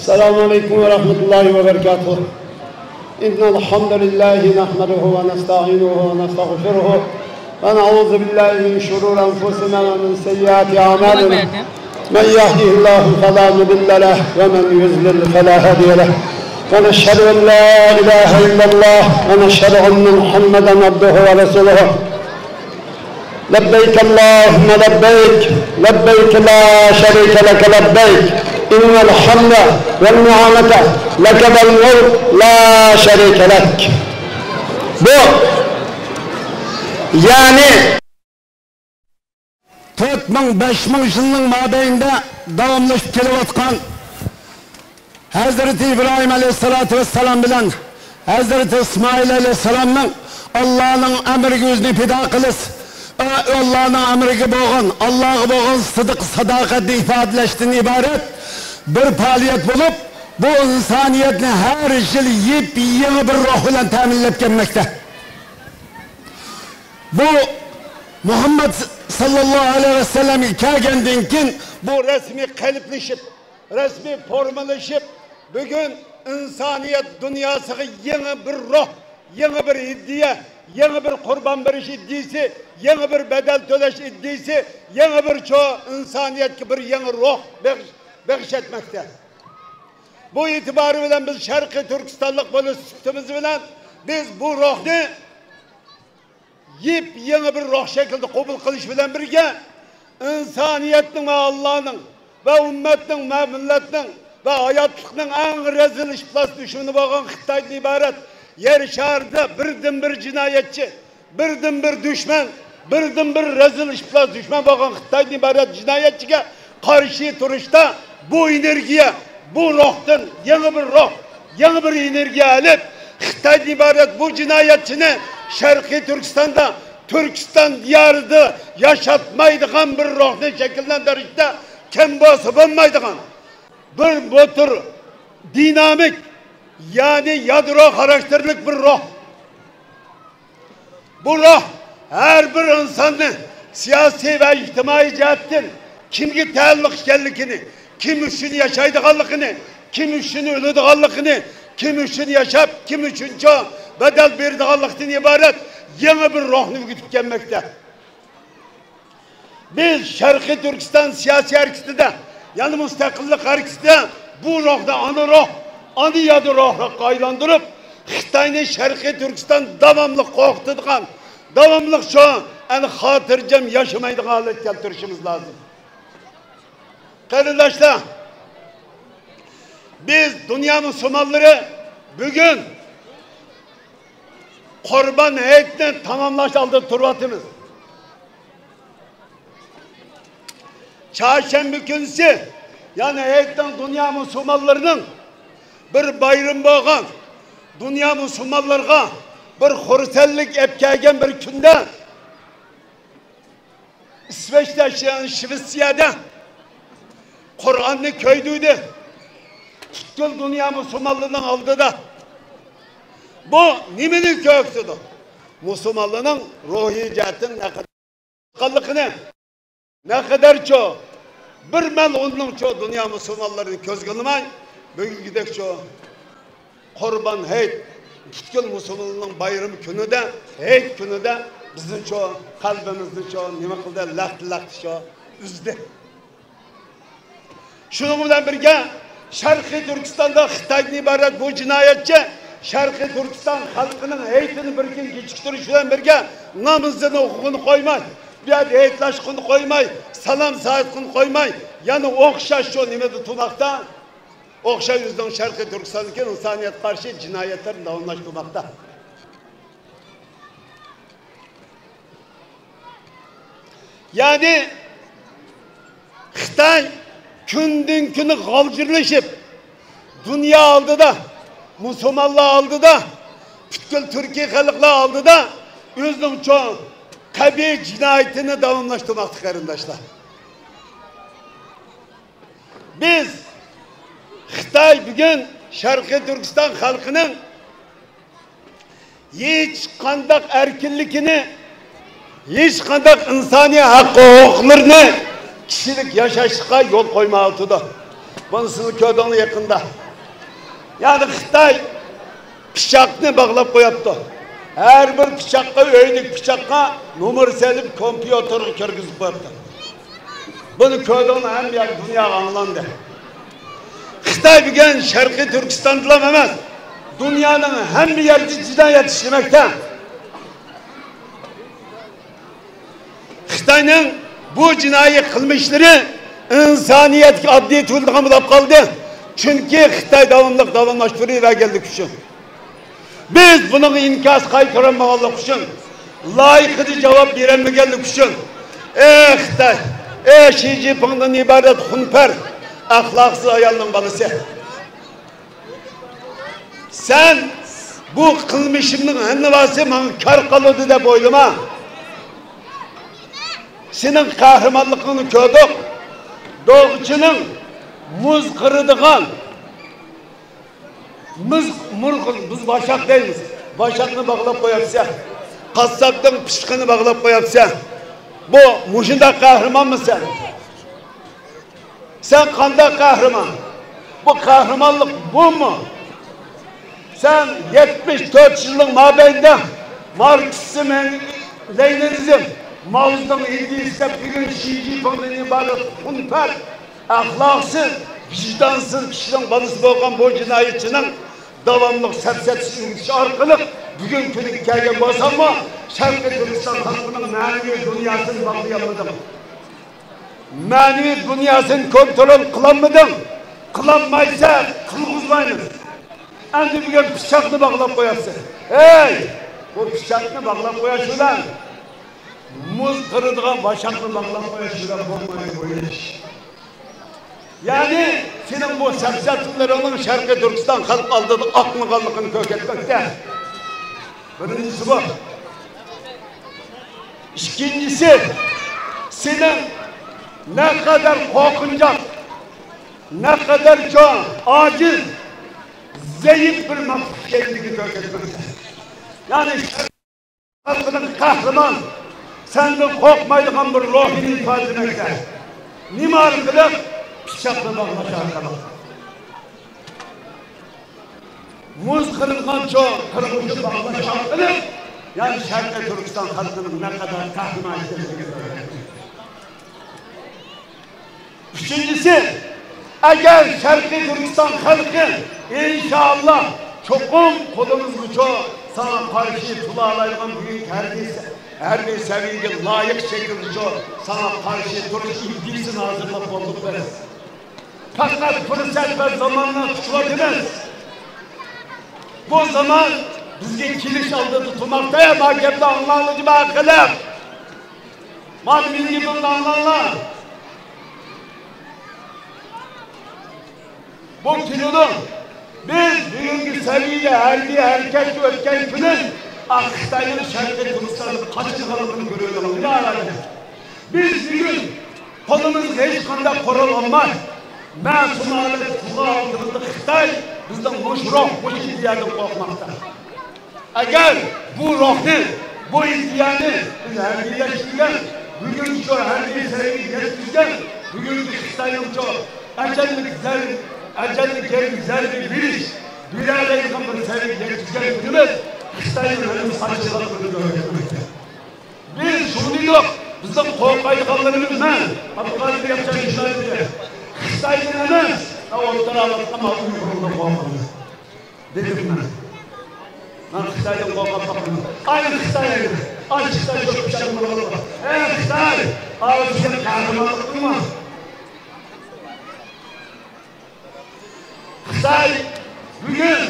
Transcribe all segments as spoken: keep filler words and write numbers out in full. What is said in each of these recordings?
السلام عليكم ورحمة الله وبركاته. إن الحمد لله نحمده ونستعينه ونستغفره، ونعوذ بالله من شرور أنفسنا ومن سيئات أعمالنا. من يهده الله فلا مضل له، ومن يضلل فلا هادي له. ونشهد أن لا إله إلا الله، ونشهد أن محمدا عبده ورسوله. لبيك اللهم لبيك، لبيك لا شريك لك لبيك، إن الحمد والنعمة لك والملك لا شريك لك. بۇ، يەنى تۆت مىڭ، بەش مىڭ يىلنىڭ مابەينىدە داۋاملىشىپ كېلىۋاتقان ھەزرىتى ئىبراھىم ئەلەيھىسسالاتۇ ۋەسسالام بىلەن ھەزرىتى ئىسمائىل ئەلەيھىسسالامنىڭ ئاللانىڭ ئەمرىگە ئۆزىنى پىدا قىلىش، ئاللانىڭ ئەمرىگە بولغان، ئاللاغا بولغان سىدىق، ساداقەتنى ئىپادىلەشتىن ئىبارەت بىر پائالىيەت بولۇپ، بۇ ئىنسانىيەتنى ھەر يىل يېپيېڭى بىر روھ بىلەن تەمىنلەپ كەلمەكتە. بۇ مۇھەممەد ساللاللاھۇ ئەلەيھى ۋەسەللەمگە كەلگەندىن كېيىن، بۇ رەسمىي قېلىپلىشىپ، رەسمىي فورمىلىشىپ، بۈگۈن ئىنسانىيەت دۇنياسىغا يېڭى بىر روھ، يېڭى بىر ئىدىيە، يېڭى بىر قۇربان بېرىش ئىدىيىسى، يېڭى بىر بەدەل تۆلەش ئىدىيىسى، يېڭى بىر چوڭ ئىنسانىيەتكە بىر يېڭى روھ بېغىش-، بېغىش ئەتمەكتە. بۇ ئېتىبارى بىلەن بىز شەرقىي تۈركىستانلىق بولۇش سۈپىتىمىز بىلەن بىز بۇ روھنى يېپيېڭى بىر روھ شەكلىدە قوبۇل قىلىش بىلەن بىرگە، ئىنسانىيەتنىڭ ۋە ئاللانىڭ ۋە ئۈممەتنىڭ ۋە مىللەتنىڭ ۋە ھاياتلىقنىڭ ئەڭ رەزىل ئىپلاس دۈشمىنى بولغان خىتايدىن ئىبارەت يەر شارىدا بىردىنبىر جىنايەتچى، بىردىنبىر دۈشمەن، بىردىنبىر رەزىل ئىپلاس دۈشمەن بولغان خىتايدىن ئىبارەت جىنايەتچىگە قارشى تۇرۇشتا بۇ ئېنېرگىيە، بۇ روھتىن يېڭى بىر روھ، يېڭى بىر ئېنېرگىيە ئېلىپ، خىتايدىن ئىبارەت بۇ جىنايەتچىنى شەرقىي تۈركىستاندا، تۈركىستان دىيارىدا ياشاتمايدىغان بىر روھنى شەكىللەندۈرۈشتە كەم بولسا بولمايدىغان بىر موتور، دىنامىك، يەنى يادرو خاراكتېرلىك بىر روھ. بۇ روھ ھەر بىر ئىنساننى سىياسىي ۋە ئىجتىمائىي جەھەتتىن كىمگە تەئەللۇق ئىكەنلىكىنى، كىم ئۈچۈن ياشايدىغانلىقىنى، كىم ئۈچۈن ئۆلىدىغانلىقىنى، كىم ئۈچۈن ياشاپ، كىم ئۈچۈنچۇ بەدەل بېرىدىغانلىقتىن ئىبارەت يېڭى بىر روھنى ئۆگىتىپ كەلمەكتە. بىز شەرقىي تۈركىستان سىياسىي ھەرىكىتىدە، يەنى مۇستەقىللىق ھەرىكىتىدە بۇ روھنى ئانا روھ، ئانا يادرو روھلۇققا ئايلاندۇرۇپ، خىتاينى شەرقىي تۈركىستان داۋاملىق قورقۇتىدىغان، داۋاملىق شۇ ئەنە خاتىرجەم ياشىمايدىغان ھالەتكە كەلتۈرۈشىمىز لازىم. قېرىنداشلار، بىز دۇنيا مۇسۇلمانلىرى بۈگۈن قۇربان ھېيتنى تاماملاش ئالدىدا تۇرۇۋاتىمىز. چارشەنبە كۈنىسى، يەنى ھېيتنىڭ دۇنيا مۇسۇلمانلىرىنىڭ بىر بايرىمى بولغان، دۇنيا مۇسۇلمانلىرىغا بىر خۇرسەنلىك ئەپ كەلگەن بىر كۈندە، ئىسۋېچتە، شى-، شىۋېتسىيەدە قۇرئاننى كۆيدۈردى. پۈتكۈل دۇنيا مۇسۇلمانلىرىنىڭ ئالدىدا. بۇ نېمىنى كۆرسىتىدۇ؟ مۇسۇلمانلارنىڭ روھىي جەھەتتىن نەقەدەر قالغانلىقىنى، نەقەدەرچۇ بىر مەل ئۇنىڭچۇ دۇنيا مۇسۇلمانلىرىنى كۆزگە ئىلماي، بۈگۈنكىدەكچۇ قۇربان ھېيت، پۈتكۈل مۇسۇلمانلارنىڭ بايرىمى كۈنىدە، ھېيت كۈنىدە بىزنىچۇ قەلبىمىزنىچۇ نېمە قىلدى؟ لەختە-لەختىچۇ ئۈزدى. شۇنىڭ بىلەن بىرگە، شەرقىي تۈركىستاندا خىتايدىن ئىبارەت بۇ جىنايەتچى شەرقىي تۈركىستان خەلقىنىڭ ھېيتىنى بىر كۈن كېچىكتۈرۈش بىلەن بىرگە، نامىزىنى ئوقۇغىنى قويماي، بۇ يەردە ھېيتلاشقىنى قويماي، سالام ساۋاتقىنى قويماي، يەنە ئوخشاش شۇ نېمىدە تۇرماقتا. ئوخشاش ئۆزىنىڭ شەرقىي تۈركىستاندىكى ئىنسانىيەتكە قارشى جىنايەتلىرىنى داۋاملاشتۇرماقتا. يەنى خىتاي كۈندىن كۈن غالجىرلىشىپ، دۇنيا ئالدىدا، مۇسۇلمانلار ئالدىدا، پۈتكۈل تۈركىي خەلقلەر ئالدىدا ئۆزىنىڭ چوڭ قەبىھ جىنايىتىنى داۋاملاشتۇرماقتا، قېرىنداشلار. بىز خىتاي بۈگۈن شەرقىي تۈركىستان خەلقىنىڭ ھېچقانداق ئەركىنلىكىنى، ھېچقانداق ئىنسانىي ھەق ھوقۇقلىرىنى، كىشىلىك ياشاشلىققا يول قويمايۋاتىدۇ. بۇنىسىنى كۆردۈڭلار يېقىندا. يەنى خىتاي پىچاقنى باغلاپ قوياپتۇ. ھەر بىر پىچاققا، ئۆيدىكى پىچاققا نومۇر سېلىپ، كومپيۇتېرغا كىرگۈزۈپ قوياپتۇ. بۇنى كۆردۈڭلار، ھەممە يەر دۇنياغا ئاڭلاندى. خىتاي بۈگۈن شەرقىي تۈركىستاندىلا ئەمەس، دۇنيانىڭ ھەممە يەردە جىنايەت ئىشلىمەكتە. خىتاينىڭ بۇ جىنايى قىلمىشلىرى ئىنسانىيەتكە ئاددىي تۇيۇلىدىغان بولۇپ قالدى. چۈنكى خىتاي داۋاملىق داۋاملاشتۇرۇۋەرگەنلىكى ئۈچۈن. بىز بۇنىڭغا ئىنكاس قايتۇرالمىغانلىق ئۈچۈن، لايىقىدا جاۋاب بېرەلمىگەنلىك ئۈچۈن، ئەي خىتاي، ئەي شى جىنپىڭدىن ئىبارەت خۇنپەر، ئەخلاقسىز ئايالنىڭ بالىسى. سەن بۇ قىلمىشىمنىڭ ھەننىۋاسى ماڭا كار قىلىدۇ دەپ ئويلىما. سېنىڭ قەھرىمانلىقىڭنى كۆردۇق. دوغىچىنىڭ مۇز قىرىدىغان، مۇز، مۇرغۇن، بىز ۋاشاق دەيمىز. ۋاشاقنى باغلاپ قوياپسەن. قاسساپنىڭ پىچىقىنى باغلاپ قوياپسەن. بۇ، مۇشۇنداق قەھرىمانمۇ سەن؟ سەن قانداق قەھرىمان؟ بۇ قەھرىمانلىق بۇمۇ؟ سەن يەتمىش تۆت يىلنىڭ مابەينىدە ماركسىزم، لېنىنىزم، ماۋزېدۇڭ ئىدىيىسى دەپ بۈگۈن شى جىنپىڭدىن ئىبارەت خۇنپەر، ئەخلاقسىز، ۋىجدانسىز كىشىنىڭ بالىسى بولغان بۇ جىنايەتچىنىڭ داۋاملىق سەپسەتىسىنى ئۆگىتىش ئارقىلىق بۈگۈن كۈنگە كەلگەن بولساڭمۇ، شەرقىي تۈركىستان خەلقىنىڭ مەنىۋى دۇنياسىنى باغلىيالمىدىڭ. مەنىۋى دۇنياسىنى كونترول قىلالمىدىڭ. قىلالمايسەن، قىلغۇزمايمىز. ئەمدى بۈگۈن پىچاقنى باغلاپ قوياپسەن. ھەي، بۇ پىچاقنى باغلاپ قويۇش بىلەن مۇز قىرىدىغان ۋاشاقنى باغلاپ قويۇش بىلەن بولمايدۇ بۇ ئىش. يەنى سېنىڭ بۇ سەپسەتىلىرىڭنىڭ شەرقىي تۈركىستان خەلقى ئالدىدا ئاقمىغانلىقىنى كۆرسەتمەكتە. بىرىنچىسى بۇ. ئىككىنچىسى، سېنىڭ نەقەدەر قورقۇنچاق، نەقەدەر چوڭ، ئاجىز، زەئىپ بىر مەخلۇق ئىكەنلىكىنى كۆرسەتمەكتە. يەنى خەلقىنىڭ قەھرىمان، سەندىن قورقمايدىغان بىر روھىنى ئىپادىلىمەكتە. نېمە ئارقىلىق؟ پىچاقنى باغلاش ئارقىلىق. مۇز قىرىلغانچە قىرغۇچنى باغلاش ئارقىلىق، يەنى شەرقىي تۈركىستان خەلقىنىڭ نەقەدەر قەھرىمان ئىكەنلىكىنى كۆرسەتتى. ئۈچىنچىسى، ئەگەر شەرقىي تۈركىستان خەلقى، ئىنشائاللا، چوقۇم قولىمىزغىچە ساڭا قارشى تۇرالايدىغان بۈگۈنكى ھەربىي، ھەربىي سەۋىيەگە لايىق شەكىلدىچە ساڭا قارشى تۇرۇش ئىدىيىسىنى ھازىرلاپ بولدۇق بىز. پەقەت پۇرسەت ۋە زاماننى كۈتۈۋاتىمىز. بۇ زامان بىزگە كېلىش ئالدىدا تۇرماقتا. ما گەپنى ئاڭلاڭلار، جۇما قىلىپ. مانا مېنىڭ گېپىمنى ئاڭلاڭلار. بۇ كېلىدۇ. بىز بۈگۈنكى سەۋىيەدە ھەربىي ھەرىكەتكە ئۆتكەن كۈنى، ئا، خىتاينىڭ شەرقىي تۈركىستاندىن قاچىدىغانلىقىنى كۆرۈۋاتىمىز. بىز بۈگۈن قولىمىزغا ھېچقانداق قورال ئالماي، مەسۇم ھالەتتە تۇرغان ۋاقتىمىزدا خىتاي بىزدىن مۇشۇ روھ، مۇشۇ ئىدىيەدىن قورقماقتا. ئەگەر بۇ روھنى، بۇ ئىدىيەنى بىز ھەربىيلەشتۈرگەن، بۈگۈنكى شۇ ھەربىي سەۋىيەگە يەتكۈزگەن، بۈگۈنكى خىتاينىڭ شۇ ئەجەللىك زەر-، ئەجەللىك يەرلىك زەربە بېرىش، بېرەلەيدىغان بىر سەۋىيەگە يەتكۈزگەن كۈنىمىز خىتاينىڭ ھەممىسى قاچىدىغانلىقىنى كۆرسەتمەكتە. بىز شۇنى دېدۇق، بىزنىڭ قورقايدىغانلىرىمىز، مەن ئابدۇقادىر ياپچان شۇنداق دېدى، خىتايدىن ئەمەس، مەن ئولتۇراۋاتقان مانا ئۇيغۇرلاردىن قورقىمىز، دېدىم مەن. مەن خىتايدىن قورقۇپ باقمىدىم. ئاي خىتاي، ئاي خىتاي، شۇ پىچاقنى بولۇپ، ئەي خىتاي، ئاۋۇ سېنىڭ قەھرىمانلىقىڭمۇ؟ خىتاي بۈگۈن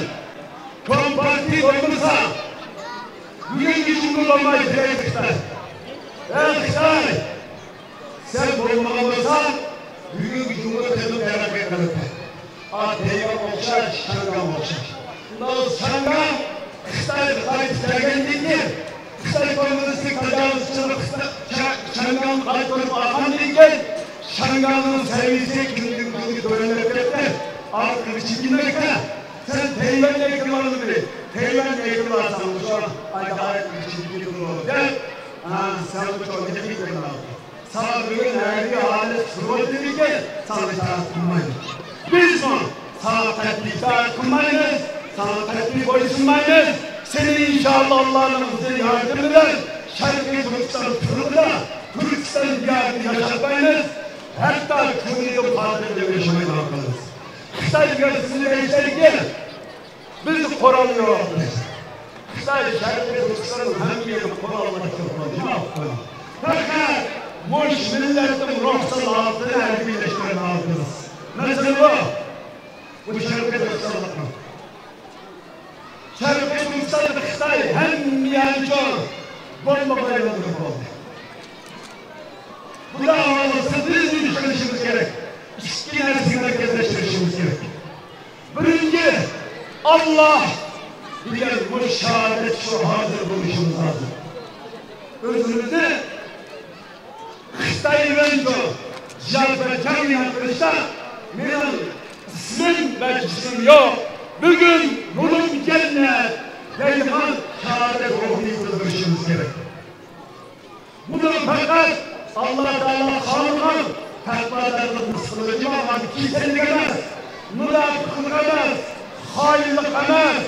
كومپارتىيە بولمىسا، بۈگۈنكى جۇڭگو بولمايدۇ، دېگەن خىتاي. ئەي خىتاي، سەن بولمىغان بولساڭ، بۈگۈنكى جۇڭگو تېخىمۇ تەرەققىي قىلاتتى. ئا، تەيۋەنگە ئوخشاش، شياڭگاڭغا ئوخشاش. شياڭگاڭ خىتايغا قايتىپ كەلگەندىن كېيىن، خىتاي كوممۇنىستىك تاجاۋۇزچىلىق شياڭگاڭغا قايتۇرۇپ ئالغاندىن كېيىن، شياڭگاڭنىڭ سەۋىيەسى كۈندىن كۈنگە تۆۋەنلەپ كەتتى. ئارقىغا چېكىنمەكتە. سەن تەيۋەنگە كىرىۋالدىڭ، تەيۋەنگە كىرىۋالساڭ شۇ ئايدا ئارقىغا چېكىنىپ كېتىدۇ دەپ، ھە، سەن شۇ يەرگە كىرىۋالدىڭ. ساڭا بۈگۈن ھەربىي ھالەت تۇرۇۋاتىدىكەن، ساڭا ئىتائەت قىلمايدۇ. بىزمۇ ساڭا قەتئىي ئىتائەت قىلمايمىز، ساڭا قەتئىي بويسۇنمايمىز. سېنى ئىنشائاللا ئاللانىڭ ئىززىتى ياردىمى بىلەن شەرقىي تۈركىستان تۇپرىقىدا، تۈركىستان دىيارىدا ياشاتمايمىز. ھەتتا كۈنىدىن خاتىرجەم ياشىمايدىغان قىلىمىز. خىتاي دېگەن سىزگە ئېيتايكى، بىزدە قورال يوق. خىتاي شەرقىي تۈركىستاننىڭ ھەممە يېرىگە قوراللار كىرىپ قالدى. پەقەت مۇشۇ مىللەتنىڭ روھسال ھالىتىنى ھەربىيلەشتۈرۈۋالدىڭىز. مەسىلە بۇ. بۇ شەرقىي تۈركىستانلىقنىڭ. شەرقىي تۈركىستاندا خىتاي ھەممە يەرنى بومبىغا ئايلاندۇرۇپ بولدى. بۇنداق ئەھۋالدا بىز نېمە قىلىشىمىز كېرەك؟ ئىككى نەرسىگە مەركەزلەشتۈرۈشىمىز كېرەك. بىرىنچى، ئاللا دېگەن مۇشۇ شاھادەت شۇ ھازىر بولۇشىمىز لازىم. ئۆزىمىزنى خىتاي بىلەن شۇ جىھاد ۋە جەڭ قىلىشتا مېنىڭ ئىسمىم ۋە جىسمىم يوق. بۈگۈن نۇرۇم جەننەت دەيدىغان شاھادەت روھىنى بىلدۈرۈشىمىز كېرەك. بۇنى پەقەت ئاللا تائالا خالىغان تەقۋادارلىق نېسىپ قىلغۇچى بولغان كېسەللىك ئەمەس، مۇناپىقلىق ئەمەس، خائىنلىق ئەمەس،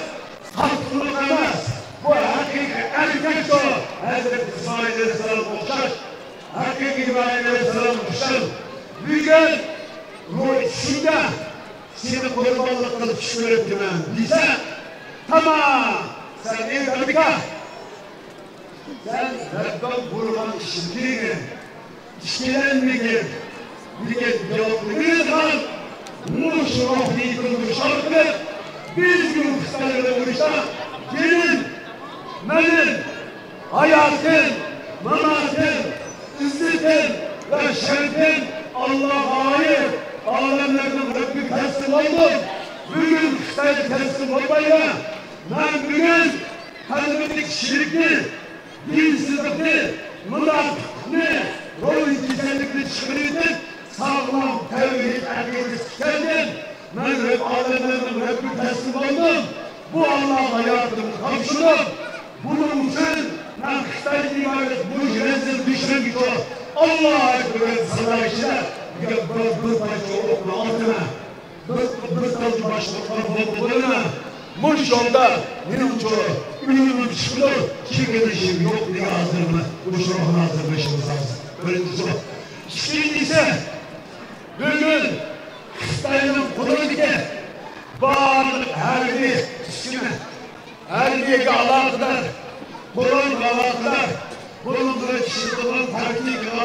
ساختىلىق ئەمەس. بۇ ھەقىقىي ئەركەك شۇ، ھەزرىتى ئىسمائىل ئەلەيھىسسالامغا ئوخشاش، ھەقىقىي ئىبراھىم ئەلەيھىسسالامغا ئوخشاش. بۈگۈن روھى چۈشۈڭدە سېنى قۇربانلىق قىلىپ چۈش كۆرۈپتىمەن دېسە، تامام، سەن ئېيتىدىكەن. سەن رەببىڭ بۇيرۇغان ئىشنى قىلغىن، ئىككىلەنمىگىن دېگەن جاۋابنى بېرىدىغان مۇشۇ روھنى بىلدۈرۈش ئارقىلىق بىز بۈگۈن خىتاي بىلەن ئۇرۇشتا جېنىم، مېنىم، ھاياتىم، ماماتىم، ئىززىتىم ۋە شەرىپىم ئاللاغا ئائىت، ئالەملەرنىڭ رەببىگە تەسلىم بولدۇم. بۈگۈن خىتايغا تەسلىم بولمايمەن. مەن بۈگۈن قەلبىمدىكى شىركنى، دىنسىزلىقنى، مۇناپىقلىقنى، روھىي كېسەللىكنى چىقىرىۋېتىپ، ساغلام تەۋھىد ئەقىدىسىگە كەلدىم. مەن رەب ئالەملەرنىڭ رەببىگە تەسلىم بولدۇم. بۇ ئاللاغا ھاياتىمنى تاپشۇردۇم. بۇنىڭ ئۈچۈن مەن خىتايدىن ئىبارەت مۇشۇ رەزىل دۈشمەنگىچۇ ئاللاھۇ ئەكبەر دېگەن سادا ئىچىدە بىر، بىر پارچە ئوقنى ئالدىم. بىر، بىر تال باشلىقلار بولدى بولىمەن. مۇشۇ يولدا مېنىڭچۇ ئۆلۈم چىقىدۇ، چېكىنىشىم يوق دېگەن ھازىرمۇ مۇشۇ روھنى ھازىرلىشىمىز لازىم. بىرىنچىسى بۇ. ئىككىنچىسى، بۈگۈن خىتاينىڭ قولىدىكى بارلىق ھەربىي ئۈسكۈنە، ھەربىيگە ئالاقىدار، قورالغا ئالاقىدار، بۇنىڭ بىلەن ئىشلىتىدىغان تاكتىكىغا